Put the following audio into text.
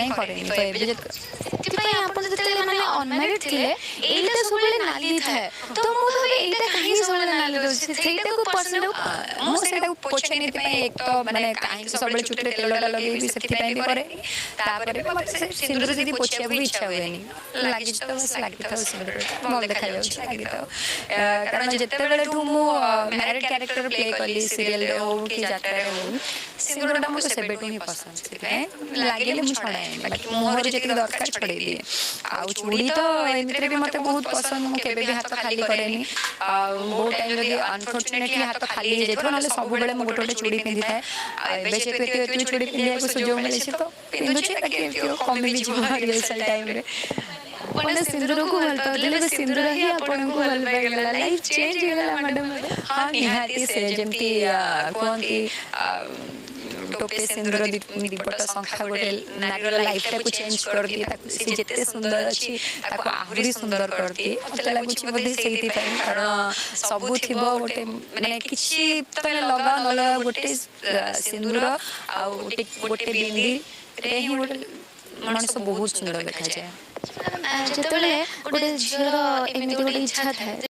ସେଥିପାଇଁ କରେନି ତ ଏବେ। ସେଥିପାଇଁ ଆପଣ ଯେତେବେଳେ ମାନେ ଅନମ୍ୟାରିଡ୍ ଥିଲେ, ଏଇଟା ସବୁବେଳେ ନାଲି ଥାଏ, ତ ମୁଁ ଭାବେ ଏଇଟା କାହିଁକି ସବୁବେଳେ ନାଲି ରହୁଛି, ସେଇଟାକୁ ପର୍ସନ। ମୁଁ ସେଇଟାକୁ ପୋଛେନି ଏଥିପାଇଁ, ଏକ ତ ମାନେ କାହିଁକି ସବୁବେଳେ ଚୁଟିରେ ତେଲଟା ଲଗେଇବି, ସେଥିପାଇଁ ବି କରେନି। ତାପରେ ବି ମତେ ସେ ସିନ୍ଦୁର ଯଦି ପୋଛିବାକୁ ବି ଇଚ୍ଛା ହୁଏନି। ଲାଗିଛି ତ ବାସ୍ ଲାଗିଥାଉ, ସିନ୍ଦୁରଟା ଭଲ ଦେଖାଯାଉଛି, ଲାଗିଥାଉ। କାରଣ ଯେତେବେଳେଠୁ ମୁଁ ମ୍ୟାରିଡ୍ କ୍ୟାରେକ୍ଟର ପ୍ଲେ କଲି, ସିରିଏଲରେ ହଉ କି ଯାତ୍ରାରେ ହଉ, ସିନ୍ଦୁରଟା ମୋତେ ସେବେଠୁ ହିଁ ପସନ୍ଦ। ସେଥିପାଇଁ ଲାଗିଲେ ମୁଁ ଛଡ଼ାଏନି, ବାକି ମୁହଁରୁ ଯେତିକି ଦରକାର ଛଡ଼େଇ ଦିଏ। ଆଉ ଚୁଡ଼ି ତ ଏମିତିରେ ବି ମୋତେ ବହୁତ ପସନ୍ଦ। ମୁଁ କେବେ ବି ହାତ ଖାଲି କରେନି। ଆଉ ବହୁତ ଟାଇମ୍ ଯଦି ଅନଫର୍ଚୁନେଟଲି ହାତ ଖାଲି ହେଇଯାଇଥିବ, ନହେଲେ ସବୁବେଳେ ମୁଁ ଗୋଟେ ଗୋଟେ ଚୁଡ଼ି ପିନ୍ଧିଥାଏ। ଆଉ ଏବେ ଯେହେତୁ ଏତେ ଏତେ ଚୁଡ଼ି ପିନ୍ଧିବାକୁ ସୁଯୋଗ ମିଳିଛି, ତ ପିନ୍ଧୁଛି। ବାକି ଏମିତି କମି ବି ଯିବ ରିହର୍ସାଲ ଟାଇମ୍ରେ। ଆପଣ ସିନ୍ଦୁରକୁ ଭଲ ପାଉଥିଲେ, ଏବେ ସିନ୍ଦୁର ହିଁ ଆପଣଙ୍କୁ ଭଲ ପାଇଗଲା। ଲାଇଫ୍ ଚେଞ୍ଜ ହେଇଗଲା ମ୍ୟାଡ଼ାମ୍। ହଁ, ନିହାତି। ସେ ଯେମିତି କୁହନ୍ତି, ଟୋପେ ସିନ୍ଦୁର ଦିପଟ ଶଙ୍ଖା ଗୋଟେ ନାରୀର ଲାଇଫଟାକୁ ଚେଞ୍ଜ କରିଦିଏ। ତାକୁ ସେ ଯେତେ ସୁନ୍ଦର ଅଛି, ତାକୁ ଆହୁରି ସୁନ୍ଦର କରିଦିଏ। ମତେ ଲାଗୁଛି ବୋଧେ ସେଇଥିପାଇଁ, କାରଣ ସବୁ ଥିବ, ଗୋଟେ ମାନେ କିଛି ତମେ ଲଗାଅ ନ ଲଗାଅ, ଗୋଟେ ସିନ୍ଦୁର ଆଉ ଗୋଟେ ବିନ୍ଦିରେ ହିଁ ଗୋଟେ ମଣିଷ ବହୁତ ସୁନ୍ଦର ଦେଖାଯାଏ। ଯେତେବେଳେ ଗୋଟେ ଝିଅର ଏମିତି ଗୋଟେ ଇଚ୍ଛା ଥାଏ।